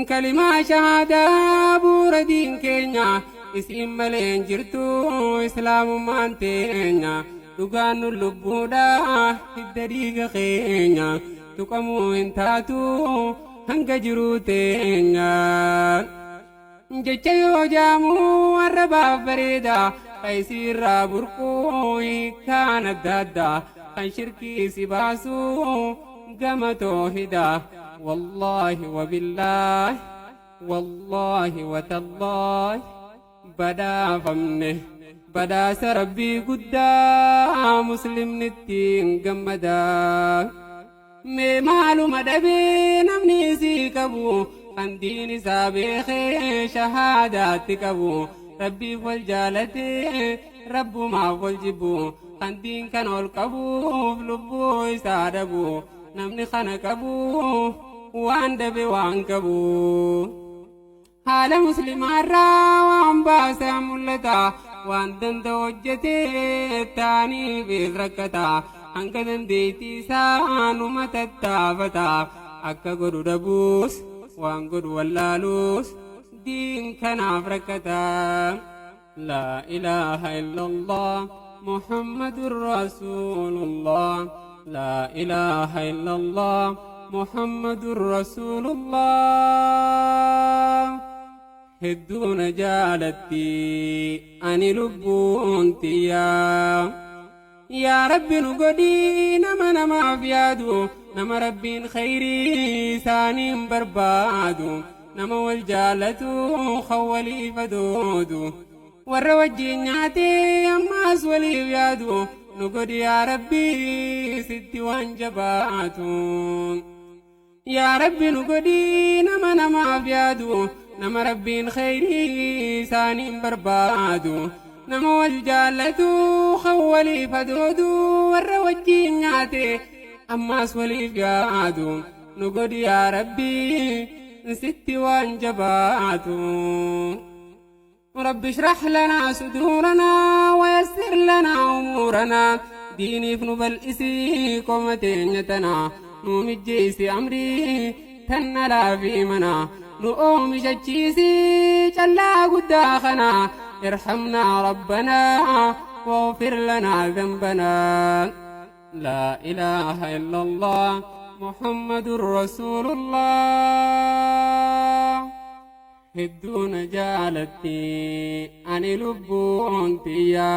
Kalimaa shahaadaa bu'uura diin keenya isiin malee hin jirtu islaamummaan teenya dhugaan nu lubbuudha hidda dhiiga keenya tuqamuu hin taatu hanga jiruu teenya. Jecha yoo jaamu arrabaaf bareeda kan isiirraa burquu hiikkaan adda addaa kan shirkii si baasu gama toohida wallaahi wabillaahi wallaahi watallaahi badhaafamne badhaasa rabbii guddaa muslimni ittiin gammadaa. Mee maaluma dhabee namni isii qabu kan diin isaa beekee shahaadaatti qabu rabbiif wal jaalatee rabbumaaf wal jibbu kan diin kana ol qabuuf lubbuu isaa dhabu namni kana qabu waan dhabe waan qabu. Haala muslimaarraa waan baasaa mul'ata waan danda'u hojjetee taaniifis rakkata hanga dandeettii isaa numa tattaafata akka godhu dhabuus waan godhu wallaaluus diin kanaaf rakkata. Laa ilaaha illallah Muhammadur Rasuulullah Laa ilaaha illallah Muhammadur Rasuulullah Hedduu na jaalatti ani lubbuun tiyyaa Yaa Rabbi nu godhii nama namaaf yaadu nama Rabbiin khayrii isaaniin barbaadu nama wal jaalatu kan waliif adoodu warra wajjiin nyaatee ammaas waliif yaadu nu godhi yaa Rabbi sitti waan jabaatu. Yaa Rabbi nu godhii nama namaaf yaadu nama Rabbiin kheyrii isaaniin barbaadu nama wal jaallatu kan waliif adoodu warra wajjiin nyaate ammaas waliif yaadu nu godhi yaa Rabbi sitti waan jabaatu. رب اشرح لنا صدورنا ويسر لنا أمورنا ديني فنبل إسي قومتين نومجيسي أمري تنلا في منا نؤوم شجيسي جلا قداخنا ارحمنا ربنا واغفر لنا ذنبنا لا إله إلا الله محمد رسول الله Hedduu na jaalatti ani lubbuun tiyyaa.